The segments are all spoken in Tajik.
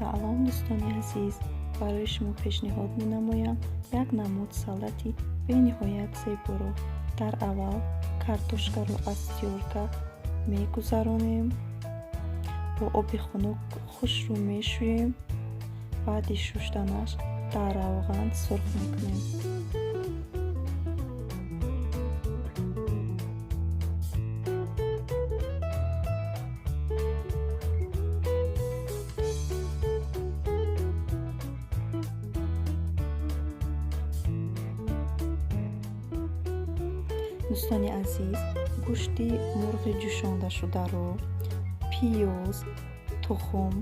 Салом, дӯстони азиз! Барои шумо пешниҳод менамоям як намуд салати бениҳоят зеборо. Дар аввал картошкаро аз тёрка мегузаронем, бо оби хунук хушрӯ мешӯем, баъди шуштанаш дар равған сурх мекунем. Дӯстони азиз, гӯшти мурғи ҷӯшондашударо, пиёз, тухм,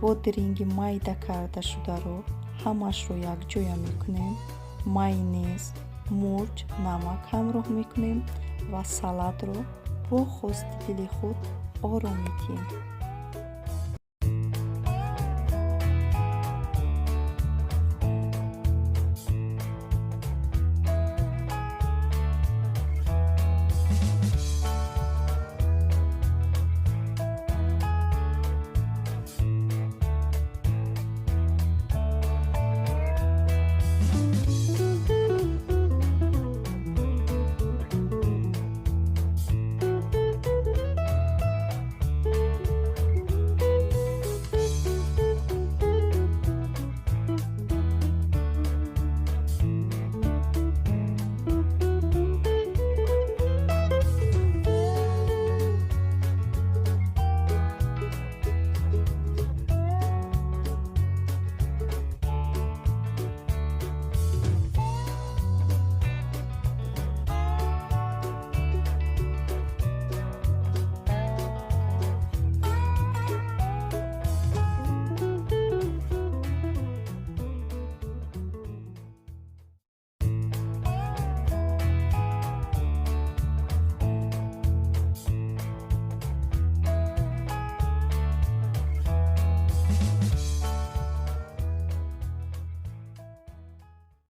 бодринги майда кардашударо ҳамаашро якҷоя мекунем, майонез, мурч, намак ҳамроҳ мекунем ва салатро бо хости дили худ оро медиҳем.